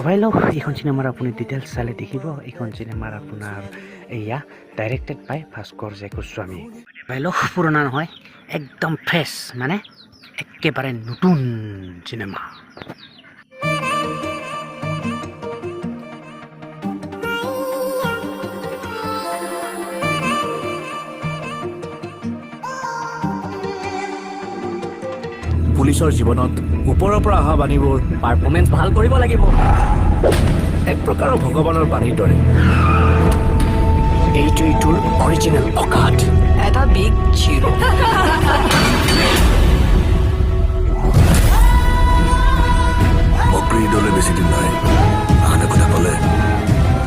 ভাই লওক, এইখন চিনেমাৰ আপুনি ডিটেইলছ চালে দেখিব এইখন চিনেমাৰ আপোনাৰ এয়া ডাইৰেক্টেড বাই ভাস্কৰ জে গোস্বামী। ভাই লওক, পুৰণা নহয়, একদম ফ্ৰেছ, মানে একেবাৰে নতুন চিনেমা। পুলিচৰ জীৱনত ওপৰৰ পৰা অহা বাণীবোৰ পাৰফৰ্মেঞ্চ ভাল কৰিব লাগিব। এক প্ৰকাৰৰ ভগৱানৰ বাণীৰ দৰে। এইটোৱেই তোৰ অৰিজিনেল অকাত, এটা বিগ জিৰ'। বকৰি ঈদলৈ বেছি দিন নাই। আন একো নাপালে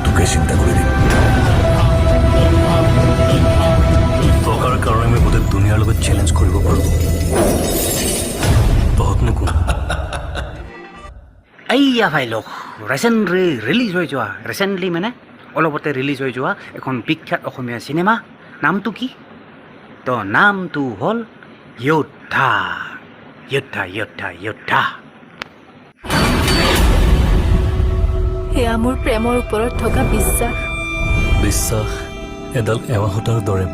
তোকে চিন্তা কৰি দিম। টকাৰ কাৰণে আমি গোটেই দুনিয়াৰ লগত চেলেঞ্জ কৰিব পাৰোঁ। তহঁতনো কোন? এইয়া ভাই লোক, ৰিচেণ্টলি ৰিলিজ হৈ যোৱা, ৰিচেণ্টলি মানে অলপতে ৰিলিজ হৈ যোৱা এখন বিখ্যাত অসমীয়া চিনেমা, নামটো কি? তো নামটো হ'ল যোদ্ধা। যোদ্ধা, যোদ্ধা, যোদ্ধা। এয়া মোৰ প্ৰেমৰ ওপৰত থকা বিশ্বাস। বিশ্বাস এডাল এৱাঁ সূতাৰ দৰে।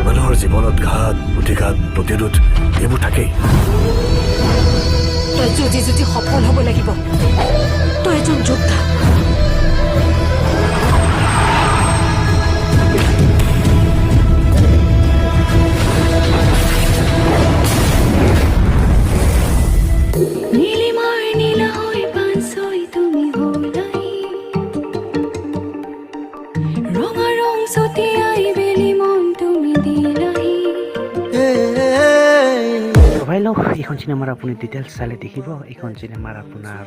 মানুহৰ জীৱনত ঘাত প্ৰতিঘাত, প্ৰতিৰোধ এইবোৰ থাকেই। তই যুঁজি যুঁজি সফল হ'ব লাগিব। তই এজন যোদ্ধা। নীলিমাৰ নীলা হৈ পাঞ্চৈ তুমি হলাই, ৰঙা ৰং ছটিয়াই বেলি মন তুমি দিলাহি। ভাই লওক, এইখন চিনেমাৰ আপুনি ডিটেইলছ চালে দেখিব এইখন চিনেমাৰ আপোনাৰ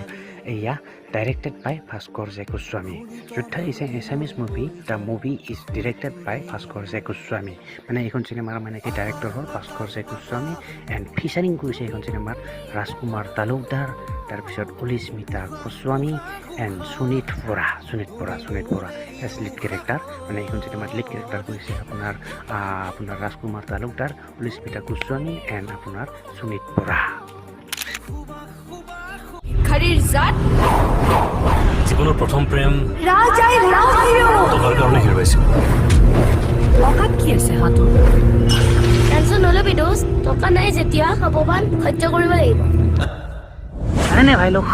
এয়া directed by Bhaskar J Goswami. Yoddha is a Assamese movie. The movie is directed by Bhaskar J Goswami. মানে এইখন চিনেমাৰ মানে কি ডাইৰেক্টৰ হ'ল Bhaskar J Goswami. And featuring কৰিছে এইখন চিনেমাত ৰাজকুমাৰ তালুকদাৰ, তাৰপিছত Alismita Goswami and Sunit Bora, Sunit Bora, Sunit Bora as lead character. মানে এইখন চিনেমাত লিড কেৰেক্টাৰ কৰিছে আপোনাৰ ৰাজকুমাৰ তালুকদাৰ, অলিস্মিতা গোস্বামী এণ্ড আপোনাৰ সুনীত বৰা। ভিক্ষাৰীৰ জাত। জীৱনৰ প্ৰথম প্ৰেম ৰাজ, I love you. টকাৰ কাৰণে হেৰুৱাইছিল। অকাত কি আছে হাতত? টেনচন নলবি দোস্ত। টকা নাই যেতিয়া অপমান সহ্য কৰিব লাগিব। জানেনে ভাই লোক,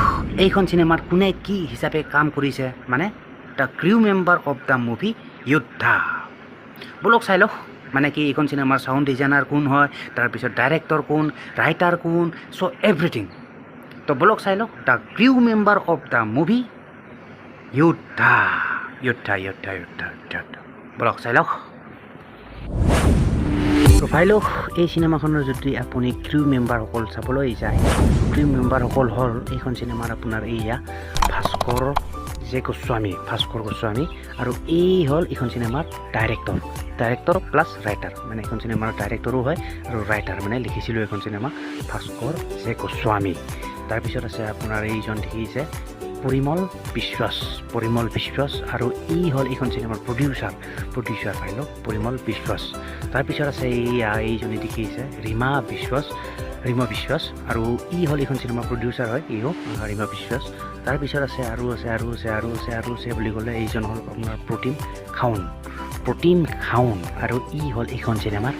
এইখন চিনেমাত কোনে কি হিচাপে কাম কৰিছে? মানে the crew member of the movie Yoddha। ব'লক চাই লওক, মানে কি এইখন চিনেমাৰ চাউণ্ড ডিজাইনাৰ কোন হয়, তাৰপিছত ডাইৰেক্টৰ কোন, ৰাইটাৰ কোন, চ' এভৰিথিং। তো ব'লক চাই লওক the crew member of the movie Yoddha, Yoddha, Yoddha, Yoddha, Yoddha। ব'লক চাই লওক। তো ভাই লোক, এই চিনেমাখনৰ যদি আপুনি ক্ৰিউ মেম্বাৰসকল চাবলৈ যায়, ক্ৰিউ মেম্বাৰসকল হ'ল এইখন চিনেমাৰ আপোনাৰ এইয়া ভাস্কৰ জে গোস্বামী, ভাস্কৰ গোস্বামী আৰু এই হ'ল এইখন চিনেমাৰ ডাইৰেক্টৰ, ডাইৰেক্টৰ প্লাছ ৰাইটাৰ। মানে এইখন চিনেমাৰ ডাইৰেক্টৰো হয় আৰু ৰাইটাৰ, মানে লিখিছিলোঁ এইখন চিনেমা ভাস্কৰ জে গোস্বামী। তাৰপিছত আছে আপোনাৰ এইজন দেখিছে পৰিমল বিশ্বাস, পৰিমল বিশ্বাস আৰু ই হ'ল এইখন চিনেমাৰ প্ৰডিউচাৰ, প্ৰডিউচাৰ ভাই লোক পৰিমল বিশ্বাস। তাৰপিছত আছে এইয়া এইজনী দেখিছে ৰীমা বিশ্বাস, ৰীমা বিশ্বাস আৰু ই হ'ল এইখন চিনেমাৰ প্ৰডিউচাৰ হয় ইও ৰীমা বিশ্বাস। তাৰপিছত আছে আৰু আছে আৰু আছে আৰু আছে আৰু আছে বুলি ক'লে এইজন হ'ল আপোনাৰ প্ৰতিম খাউন, প্ৰতিম খাউন আৰু ই হ'ল এইখন চিনেমাৰ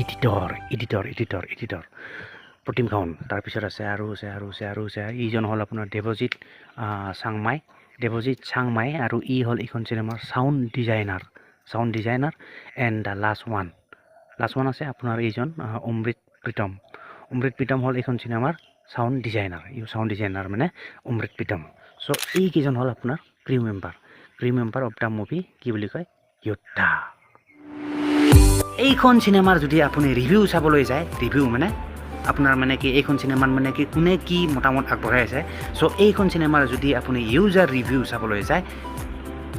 editor, editor, editor, editor Pratim Khaund. তাৰপিছত আছে আৰু আছে আৰু আছে আৰু আছে, এইজন হ'ল আপোনাৰ দেৱজিৎ চাংমাই, দেৱজিৎ চাংমাই আৰু ই হ'ল এইখন চিনেমাৰ sound designer. Sound designer. And the last one আছে আপোনাৰ এইজন অমৃত প্ৰীতম। অমৃত প্ৰীতম হ'ল এইখন চিনেমাৰ চাউণ্ড ডিজাইনাৰ। ই চাউণ্ড ডিজাইনাৰ মানে অমৃত প্ৰীতম। চ' এইকেইজন হ'ল আপোনাৰ crew member of the movie, কি বুলি কয়, যোদ্ধা। এইখন চিনেমাৰ যদি আপুনি ৰিভিউ চাবলৈ যায়, ৰিভিউ মানে আপোনাৰ মানে কি, এইখন চিনেমাত মানে কি, কোনে কি মতামত আগবঢ়াই আছে। চ' এইখন চিনেমাৰ যদি আপুনি ইউজাৰ ৰিভিউ চাবলৈ যায়,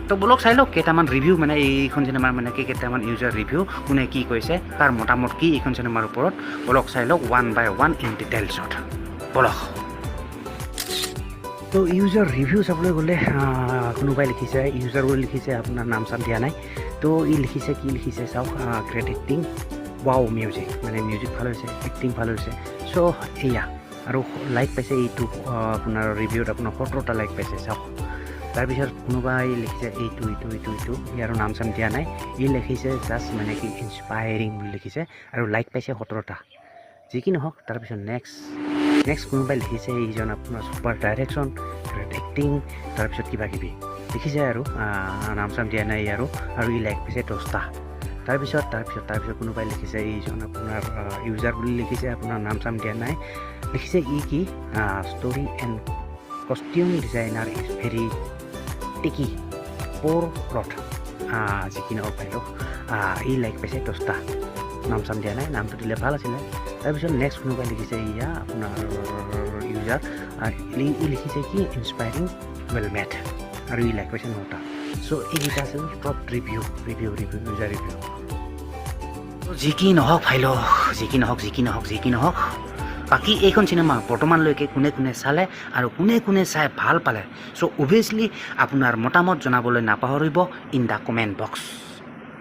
তো বলক চাই লওক কেইটামান ৰিভিউ, মানে এইখন চিনেমাৰ মানে কি, কেইটামান ইউজাৰ ৰিভিউ, কোনে কি কৈছে, তাৰ মতামত কি এইখন চিনেমাৰ ওপৰত। বলক চাই লওক ওৱান বাই ওৱান ইন ডিটেইলছত, বলক। তো ইউজাৰ ৰিভিউ চাবলৈ গ'লে কোনোবাই লিখিছে, ইউজাৰবোৰ লিখিছে, আপোনাৰ নাম চাম দিয়া নাই। তো ই লিখিছে, কি লিখিছে চাওক, "great acting, wow music", মানে মিউজিক ভাল হৈছে, এক্টিং ভাল হৈছে। চ' এয়া আৰু লাইক পাইছে এইটো আপোনাৰ ৰিভিউত আপোনাৰ 17টা লাইক পাইছে, চাওক। তাৰপিছত কোনোবাই লিখিছে এইটো এইটো এইটো এইটো, ইয়াৰো নাম চাম দিয়া নাই। ই লিখিছে জাষ্ট মানে কি, "ইনস্পায়াৰিং" বুলি লিখিছে আৰু লাইক পাইছে 17টা। যি কি নহওক, তাৰপিছত নেক্সট কোনোবাই লিখিছে, এইজন আপোনাৰ "ছুপাৰ ডাইৰেকশ্যন, গ্ৰেট এক্টিং", তাৰপিছত কিবা কিবি লিখিছে আৰু নাম চাম দিয়া নাই আৰু আৰু ই লাইক পাইছে 10টা। তাৰপিছত কোনোবাই লিখিছে, এইজন আপোনাৰ ইউজাৰ বুলি লিখিছে, আপোনাৰ নাম চাম দিয়া নাই। লিখিছে ই কি, "Story and costume designer is very tricky poor plot"। যি কি নহওক ভাই, ই লাইক পাইছে 10টা। নাম চাম দিয়া নাই, নামটো দিলে ভাল আছিলে। তাৰপিছত নেক্সট কোনোবাই লিখিছে, ইয়া আপোনাৰ ইউজাৰ, ই লিখিছে কি, "ইনস্পায়াৰিং, ৱেল মেড" আৰু ই লাইক পাইছে 9টা। চ' এইকেইটা আছিল top review, user review. যি কি নহওক ভাই লওক, যি কি নহওক, যি কি নহওক, যি কি নহওক, বাকী এইখন চিনেমা বৰ্তমানলৈকে কোনে কোনে চালে আৰু কোনে কোনে চাই ভাল পালে, চ' অভিয়াছলি আপোনাৰ মতামত জনাবলৈ নাপাহৰিব ইন the comment box.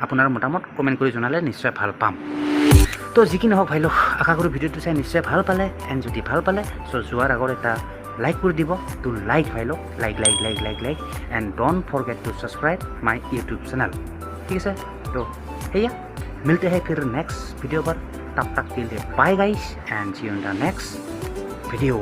আপোনাৰ মতামত কমেণ্ট কৰি জনালে নিশ্চয় ভাল পাম। তো যি কি নহওক ভাই লোক, আশা কৰোঁ ভিডিঅ'টো চাই নিশ্চয় ভাল পালে। এণ্ড যদি ভাল পালে, চ' যোৱাৰ আগত এটা লাইক কৰি দিব। টু লাইক ভাই লোক, like, like, like, like, like and don't forget to subscribe my YouTube channel। ঠিক আছে, তো সেয়া मिलते हैं फिर नेक्स्ट वीडियो पर। तब तक के लिए bye guys and see you in the next video।